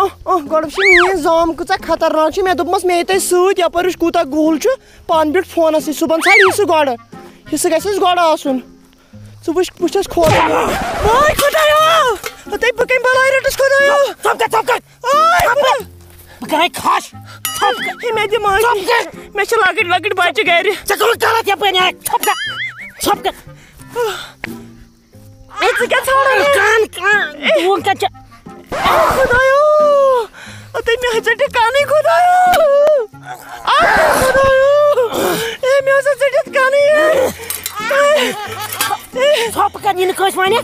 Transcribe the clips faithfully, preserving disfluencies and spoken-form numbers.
آہ، آہ، گۄڈٕ وٕچھ میٛٲنۍ زام کۭژاہ خطرناک چھِ۔ مےٚ دوٚپمَس، مے تۄہہِ سۭتۍ یَپٲرۍ وٕچھ کوٗتاہ گُہُل چھُ، پانہٕ بیوٗٹھ فونَسٕے۔ صُبحن ژھانڈ حصہٕ گۄڈٕ، حصہٕ گژھٮ۪س گۄڈٕ آسُن۔ ژٕ وٕچھ، وٕچھ اَسہِ کھوژان۔ واے خۄدایو! ہتے بہٕ کَمہِ بَلاے رٔٹٕس خۄدایو؟ ژۄپ کر، ژۄپ کر۔ آے خۄدا! بہٕ کَرَے کھَش۔ ژۄپ کر۔ ہے، مےٚ دِ معٲفی۔ ژۄپ کر۔ مےٚ چھِ لۄکٕٹۍ لۄکٕٹۍ بَچہِ گَرِ۔ ژےٚ کوٚرُتھ غلط یَپٲرۍ، آے، ژۄپ کر۔ ژۄپ کر۔ ہے، ژٕ کیٛاہ ژھانڈان یہِ؟ کان، کان، ڈوٗن کَتہِ چھِ؟ آ، خۄدایو! تٔمۍ مےٚ ژٔٹِتھ کَنٕے، خۄدایو! آ، خۄدایو! ہے، مےٚ ٲس ژٔٹِتھ کَنٕے، ہے! ژھۄپہٕ کَر، یہِ نہٕ کٲنٛسہِ وَنہِ؟ یہِ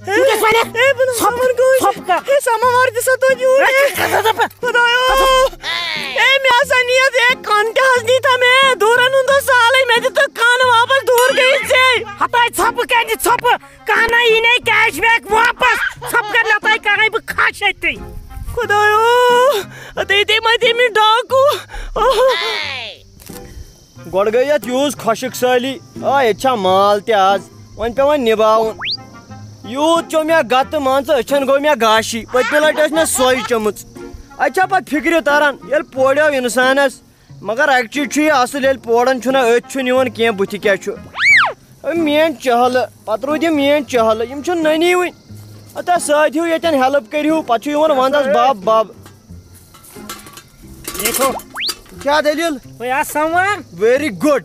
کٲنٛسہِ وَنہِ؟ ہے، بہٕ نہٕ ژھۄپہٕ، سَمَن کٲنٛسہِ۔ ژھۄپہٕ کَر۔ ہے، سَمَن وَردی سا توتہِ یوٗرۍ۔ ہے، کَتھ ہَسا دَپان؟ خۄدایو! ہے، مےٚ ہسا نِیَتھ، ہے، کَن تہِ حظ نی تھا مےٚ، دوٗرَن ہُنٛد اوس سہلٕے، مےٚ دِتُکھ کَن واپَس، دوٗر گٔیِس ژے۔ ہَتاے ژھۄپہٕ کَتہِ، ژھۄپہٕ؟ کانٛہہ نہ یی نے cash back واپس۔ ژھۄپہٕ کر نتہٕ کرے بہٕ کھش اَتہِ۔ خۄدایو، اَتے، اَتے ما دِمہِ ڈاکوٗ؟ اوہ۔ گۄڈٕ گٔے یَتھ یوٗز خۄشٕک سٲلی۔ آ، ییٚتہِ چھا مال تہِ آز؟ وۄنۍ پٮ۪وان نِباوُن۔ یوٗت چوٚو مےٚ گَتہٕ، مان ژٕ، أچھَن گوٚو مےٚ گاشی۔ پٔتمہِ لَٹہِ ٲس مےٚ سۄے چٔمٕژ۔ اَتہِ چھا پَتہٕ فِکرِ تَران، ییٚلہِ پوریو اِنسانَس۔ مگر اَکہِ چیٖز چھُ یہِ اَصٕل، ییٚلہِ پوران چھُنہ، أتھۍ چھُنہٕ یِوان کینٛہہ بُتھِ کیٛاہ چھُ۔ أمۍ میٛٲنۍ چہلہٕ، پَتہٕ روٗدۍ یِم میٛٲنۍ چہلہٕ، یِم چھِنہٕ نٔنی وٕنۍ۔ ہتا سۭتۍ ہیوٗ ییٚتٮ۪ن help کٔرِو، پَتہٕ چھُ یِوان وَنٛدَس بَب بَب۔ دیکھو۔ کیٛاہ دٔلیٖل؟ بھیا سموار۔ Very good۔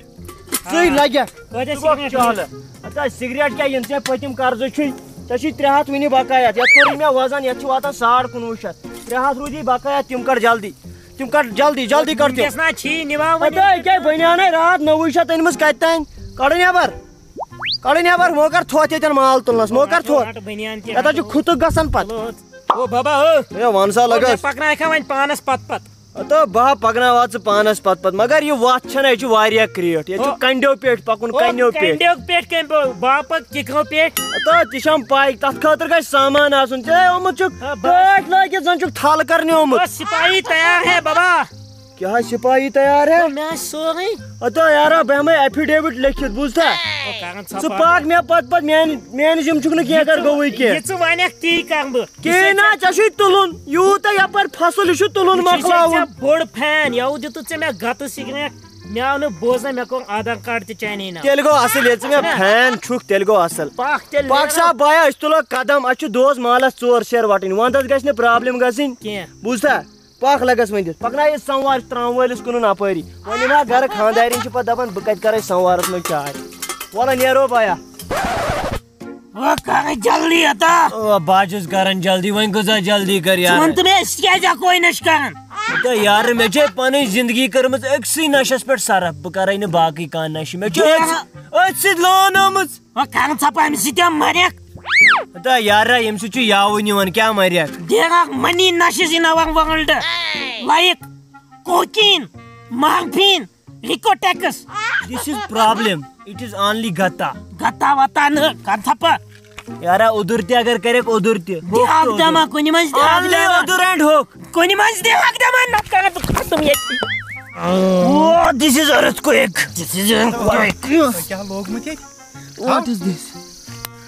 ژٕے آ۔ لَگٮ۪کھ۔ کۭتیٛاہ ژٕ گوٚکھ سِگریٹ؟ چہلہٕ۔ ہتا سِگریٹ کیٛاہ، یِم ژےٚ پٔتِم قرضہٕ چھُے، ژےٚ چھُے ترٛےٚ ہَتھ وٕنہِ بقایا۔ یَتھ کوٚرُے مےٚ وزن، یَتھ چھُ واتان ساڑ کُنوُہ شیٚتھ۔ ترٛےٚ ہَتھ روٗدی بقایا، تِم کَڑ جلدی۔ تِم کَڑ جلدی، جلدی کَڑ تِم۔ وٕنکیٚس نا چھی نِوان وۄنۍ۔ ہتا یہِ کیٛاہ بٔنیانَے راتھ نوٚوُے شیٚتھ أنمٕژ کَتہِ تانۍ؟ کَڑُن یَبَر۔ کَڑُن یَبَر، مو کَر تھوٚتھ ییٚتٮ۪ن مال تُلنَس، مو کَر تھوٚتھ۔ رَٹہٕ بٔنیان تہِ۔ یَتھ حظ چھُ کھُتُک گژھان پَتہٕ۔ او بابا، او۔ ہے، وَن سا او، لَگَس۔ مےٚ پَکناوکھا وۄنۍ پانَس پَتہٕ پَتہٕ۔ ہتو، بہٕ ہا پَکناوان ژٕ پانَس پَتہٕ پَتہٕ، مگر یہِ وَتھ چھَنہٕ، یہِ چھِ واریاہ کرٛیٖٹھ، ییٚتہِ چھُ ہو۔ کَنڈیو پیٚٹھۍ پَکُن، ہو، کَنڈیو پیٚٹھۍ۔ کَنڈیو پیٚٹھۍ کَمہِ پٲٹھۍ؟ بہٕ ہا پَکہٕ کِکرو پیٚٹھۍ۔ ہتو، تہِ چھَم پَے، تَتھ خٲطرٕ گژھِ سامان آسُن، ژےٚ آمُت چھُکھ ہا، بَس۔ ٹٲٹھۍ لٲگِتھ، زَن چھُکھ تھَل کَرنہِ آمُت۔ بَس، سِپاہی تیار ہے بابا۔ کیٛاہ سِپاہی تیار ہے؟ ہو، مےٚ آسہِ سورُے۔ ہتو یارا، بہٕ ہٮ۪مَے affidavit لیٚکھِتھ، بوٗزتھا؟ ہو، کَرَن ژٕ ژھۄپہٕ۔ پَکھ مےٚ پَتہٕ پَتہٕ، میٛانہِ، میٛانہِ ذِمہٕ چھُکھ نہٕ کینٛہہ یہِ ژٕ، گوٚوُے کینٛہہ۔ یہِ ژٕ وَنَکھ تی کَرٕ بہٕ۔ کِہیٖنۍ نہ، ژےٚ چھُے تُلُن، یوٗت تۄہہِ یَپٲرۍ فصل، یہِ چھُ تُلُن یہِ چھُے مۄکلاوُن۔ ژےٚ بوٚڑ fan، یَوٕ دِتُتھ ژےٚ مےٚ گَتہٕ سِگریٹ، مےٚ آو نہٕ بوزنَے، مےٚ کوٚر آدھار کارڈ تہِ چانے ناو۔ تیٚلہِ گوٚو اَصٕل، ییٚلہِ ژٕ مےٚ چھُنا؟ Fan چھُکھ، تیٚلہِ گوٚو اَصٕل۔ پَکھ تیٚلہِ پَکھ نیرو۔ سا بایا، أسۍ تُلو قدم، اَسہِ چھُ دۄہَس مالَس ژور سیر وَٹٕنۍ، وَنٛدَس گژھِ نہٕ problem گژھٕنۍ۔ کینٛہہ۔ بوٗزتھا؟ پَکھ لَگَس وۄنۍ دِتھ، پَکناو یہِ سَموار چھُ ترٛامہٕ وٲلِس کُنُن اَپٲری، وۄنۍ یِمہٕ ہا گَرٕ خانٛدارِنۍ چھِ پَتہٕ دَپان، بہٕ کَتہِ کَرَے سَموارَس منٛز چاے؟ وَلہٕ نیرو بایا۔ وۄنۍ کَرَے جلدی ہتا۔ آ، بہٕ حظ چھُس کران جلدی، وۄنۍ کۭژاہ جلدی کر ژٕ یار؟ وَن تہٕ مےٚ، أسۍ کیٛازِ اَکوے نَشہٕ کران؟ تہٕ یارٕ، مےٚ چھےٚ پَنٕنۍ زِندگی کٔرمٕژ أکسٕے نَشَس پٮ۪ٹھ صرف، بہٕ کَرَے نہٕ باقٕے کانٛہہ نَشہٕ، مےٚ چھُ أتھۍ، أتھۍ سۭتۍ لون آمٕژ۔ وۄنۍ کَرَن ژھۄپہٕ، أمِس سۭتۍ ہا مَرٮ۪کھ۔ تہٕ یارٕ، ییٚمہِ سۭتۍ چھُ یاوٕے نِوان، کیٛاہ مَرٮ۪کھ؟ دیرَکھ money نَشہٕ زِ نَوَن world، like cocaine، morphine، Ricotex۔ This is problem. It is only گتا۔ گتا وتا نہٕ، کَر ژھۄپہٕ۔ یارا، اوٚدُر تہِ اگر کَرٮ۪کھ، اوٚدُر تہِ۔ ہوٚکھ تہِ دیاگ اوٚدُر۔ دما کُنہِ منٛز دیاگ only دما۔ اوٚدُر and ہوٚکھ۔ کُنہِ منٛز دیاگ دما، نَتہٕ کَرَے بہٕ ختم ییٚتی۔ Oh, this is earthquake. This is earthquake. تۄہہِ کیٛاہ لوگمُت ییٚتہِ؟ What is this?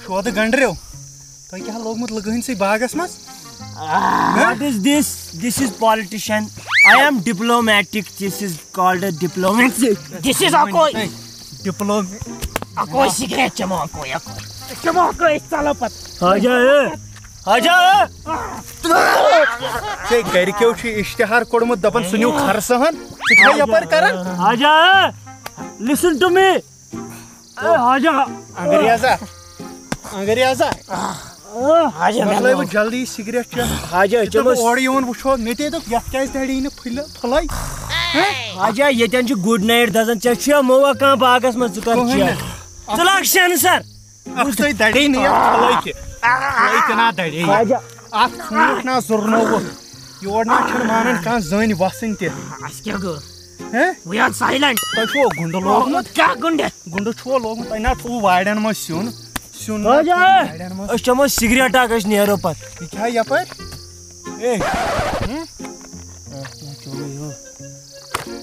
شودٕ گنڈریو۔ تۄہہِ کیٛاہ لوگمُت لُکہٕ ہٕنٛدسٕے باغس منٛز؟ What is this? This is politician. I am diplomatic. This is called a diplomatic. This is اکوے۔ Diplom-، اکوے سگریٹ چمو، اکوے، اکوے۔ چمو اکوے، أسۍ ژلو پتہٕ۔ حاجہ، اے۔ حاجہ، اے۔ ژےٚ گرِکیو چھُ اشتہار کوٚڑمُت، دپان سُہ نیوٗ خرسہن۔ ژٕ چھُکھا یپٲرۍ کران؟ حاجہ، اے۔ Listen to me. اے حاجہ۔ انگریزا، انگریزا۔ حاجہ، مۄکلٲیِو جلدی سگریٹ چٮ۪تھ۔ حاجہ، یہِ چلو۔ تہٕ اورٕ یِوان وٕچھو، مےٚ تہِ دوٚپ، یَتھ کیٛازِ دَرے نہٕ پھُلہِ، پھُلَے؟ ہہ؟ حاجہ، ییٚتٮ۪ن چھُ good night دَزان، ژےٚ چھُیا مووا کانٛہہ باغس منٛز، ژٕ کر کٕہٕنۍ چیک؟ نہٕ۔ ژٕ لاگ سٮ۪نسر۔ اَکھ تُہۍ دَرے نہٕ یَتھ پھُلَے تہِ۔ پھُلَے تہِ نہ دَرے۔ حاجہ۔ اَکھ ژوٗنٛٹھ نہ زُرنووُکھ۔ یور نہ چھِنہٕ مانان کانٛہہ زٔنۍ وَسٕنۍ تہِ۔ اَسہِ کیٛاہ گوٚو؟ ہہ؟ We are silent۔ تۄہہِ چھُوا گُنٛڈٕ لوگمُت؟ کیٛاہ گُنٛڈٕ؟ گُنٛڈٕ چھُوا لوگمُت؟ تۄہہِ نہ تھوٚوُ وارٮ۪ن منٛز سیُن؟ سیُن نہ حاجہ، تھوٚوُ وارٮ۪ن منٛز۔ أسۍ چٮ۪مو سِگریٹ اکھ، أسۍ نیرو پتہٕ۔ یہِ کیٛاہ یپٲرۍ؟ اے۔ ہہ؟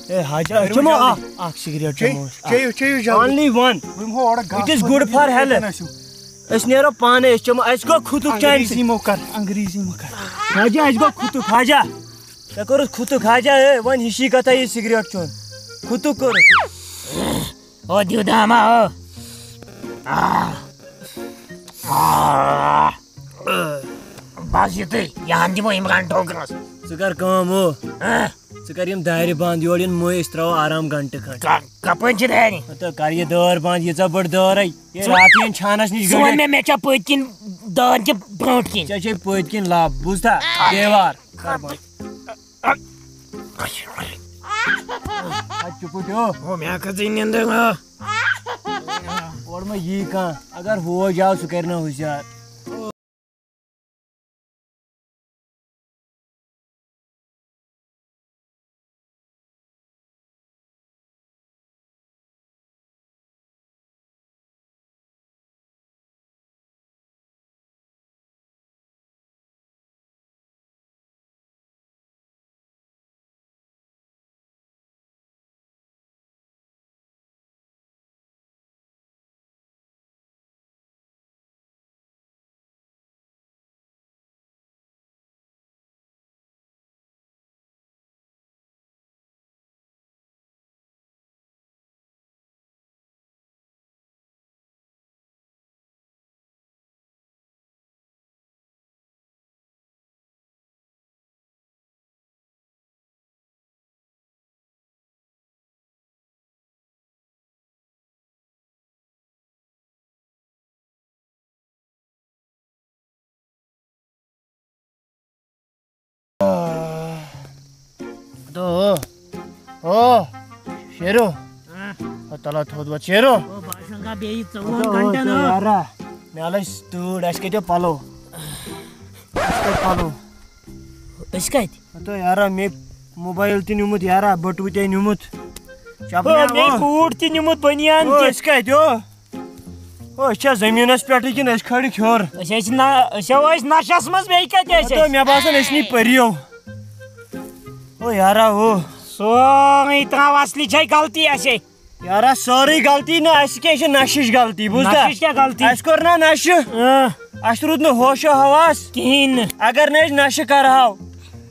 اے حاجہ، أسۍ کٔرِو چٮ۪مو جلدی۔ اکھ، اکھ سِگریٹ چے-، چٮ۪مو أسۍ۔ چیٚیِو، چیٚیِو جلدی۔ Only one۔ بہٕ یِمہٕ ہو اورٕ گاسہٕ It is good for ییٚتٮ۪ن health۔ آسِو۔ أسۍ نیرو پانے، أسۍ چٮ۪مو، اَسہِ گوٚو خُتُک چانہِ انگریزی سۭتۍ۔ مہٕ کر، انگریزی مہٕ کر۔ خواجہ، اَسہِ گوٚو کھُتُک، خواجہ۔ ژےٚ کوٚرُتھ کھُتُک، خواجہ، ہے، وۄنۍ ہِشی کتھا یہِ سگریٹ چیوٚن۔ کھُتُک کوٚرُتھ۔ او دیو داما او۔ آہ۔ آہ۔ بس یُتُے، یہِ ہن دِمو عمران ٹھوکرس۔ ژٕ کر کٲم، او۔ ہہ؟ ژٕ کر یِم دارِ بنٛد، یورٕ یِن مٔہۍ، أسۍ ترٛاوو آرام گنٹہٕ کھنٛڈ۔ کا-، کپٲرۍ چھِ دارِ؟ تہٕ کر یہِ دٲر بنٛد، ییٖژاہ بٔڑ دٲر ہے۔ یہِ ژٕ، راتھ یِن چھانس نِش ژٕ وَن گٔڑِتھ۔ مےٚ، مےٚ چھا پٔتۍ کِنۍ دٲر کِنہٕ برٛونٛٹھ کِنۍ؟ ژےٚ چھے پٔتۍ کِنۍ لب، بوٗزتھا؟ دیوار۔ کر بنٛد۔ اَتہِ چُپُٹ ہیوٗ۔ ہو، مےٚ کھٔژٕے نِندٕر، ہو۔ اورٕ مہ یی کانٛہہ، اگر ہوج آو، سُہ کرِ نہ ہُشیار۔ دو۔ او، شیرو۔ ہہ؟ او، تلا تھوٚد وۄتھ، شیرو۔ او، بہٕ آسہٕ گا بیٚیہِ ژوٚوُہن او، گھنٹن، تو او۔ یارا، مےٚ لٔج تۭر، اَسہِ کَتہِ پَلو؟ اَسہِ کَتہِ پَلو؟ أسۍ کَتہِ؟ تو یارا، مےٚ موبایل تہِ نیوٗمُت یارا، بٔٹوٕ تہِ نیوٗمُت۔ چپنہِ او، مےٚ او۔ کوٗٹ تہِ نیوٗمُت، بٔنیان او، تہِ۔ أسۍ کَتہِ، او؟ او، أسۍ چھا زٔمیٖنَس پٮ۪ٹھٕے کِنہٕ أسۍ کھٲلِکھ ہیوٚر؟ أسۍ ٲسۍ نہ، أسۍ ہو ٲسۍ نَشَس منٛز، بیٚیہِ کَتہِ ٲسۍ تو أسۍ؟ مےٚ باسان، أسۍ نی پٔرِو۔ او یارا، او۔ سورُے ترٛاو، اَصلی چھے غلطی اَسے۔ یارا، سٲرٕے غلطی نہٕ اَسہِ کینٛہہ، یہِ چھِ نَشِچ غلطی، بوٗزتھا؟ نَشِچ کیٛاہ غلطی؟ اَسہِ کوٚر نا نَشہٕ؟ اۭں۔ اَسہِ روٗد نہٕ ہوش و حواس۔ کِہیٖنۍ نہٕ۔ اگر نہٕ أسۍ نَشہٕ کَرٕہاو،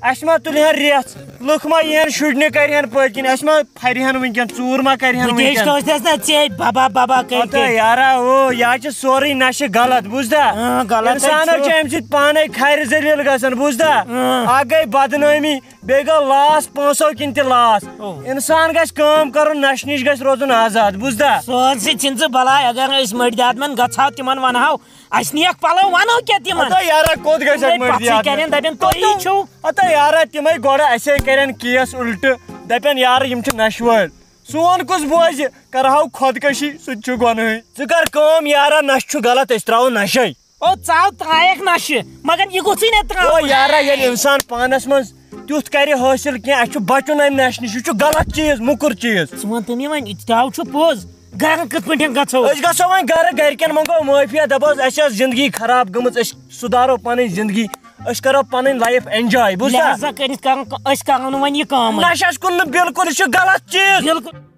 اَسہِ ما تُلہِ ہن ریٚژھ؟ لُکھ ما یِہن شُرنہِ، کَرِ ہن پٔتۍ کِنۍ؟ اَسہِ ما پھرِ ہن وٕنکٮ۪ن، ژوٗر ما کَرِ ہن بہٕ تہِ وٕنکٮ۪ن؟ ہیٚچھنٲوتھس نا ژےٚ بابا بابا کٔرۍ ہتا کٔرۍ۔ یارا، او، یہِ حظ چھِ سورُے نَشہٕ غلط، بوٗزتھا؟ اۭں، غلط حظ اِنسانَس چھُ۔ چھِ اَمہِ سۭتۍ پانَے کھرِ ذٔلیٖل گژھان، بوٗزتھا؟ اۭں۔ اَکھ گٔے بدنٲمی، بیٚیہِ گوٚو لاس، پونٛسو کِنۍ تہِ لاس۔ او۔ اِنسان گژھِ کٲم کَرُن، نَشہٕ نِش گژھِ روزُن آزاد، بوٗزتھا؟ سون سۭتۍ چھِنہٕ ژٕ بَلاے، اگر أسۍ مٔڈۍ دادمَن گژھہو، تِمَن وَنہو، اَسہِ نِیَکھ پَلو، وَنو کیٛاہ تِمَن؟ ہتا یارا، کوٚت گژھِ تِمَے اَسہِ مٔڈۍ پَژھٕے دیاد؟ کَرن، دَپن، تُہی ہتا، چھِو۔ ہتا یارا، تِمَے گۄڈٕ اَسے کَرن کیس اُلٹہٕ، دَپن، یارٕ، یِم چھِ نَشہٕ وٲلۍ۔ سون کُس بوزِ؟ کَرٕہاو خۄدکٔشی، سُہ تہِ چھُ گۄنہٕے۔ ژٕ کَر کٲم یارا، نَشہٕ چھُ غلط، أسۍ ترٛاوو نَشَے۔ او، ژاو ترٛایَکھ نَشہٕ، مگر یہِ گوٚژھُے نہ ترٛاوُن۔ او یارا، ییٚلہِ اِنسان پانَس منٛز تیُتھ کَرِ حٲصِل کینٛہہ، اَسہِ چھُ بَچُن اَمہِ نَشہِ نِش، یہِ چھُ غلط چیٖز، موٚکُر چیٖز۔ ژٕ وَن تہٕ مےٚ وۄنۍ، تہِ ہاو چھُ پوٚز، گَرٕ کِتھ پٲٹھۍ گژھو؟ أسۍ گژھو وۄنۍ گَرٕ، گَرِکٮ۪ن منٛگو معٲفی، دَپوس، اَسہِ ٲس زِندگی خراب گٔمٕژ، أسۍ سُدھارو پَنٕنۍ زِندگی، أسۍ کَرو پَنٕنۍ life enjoy، بوٗزتھا؟ لہذا کٔرِتھ کَرُن، أسۍ کَرو نہٕ وۄنۍ یہِ کٲم۔ نَشَس کُن نہٕ بِلکُل، یہِ چھُ غلط چیٖز۔ بِلکُل۔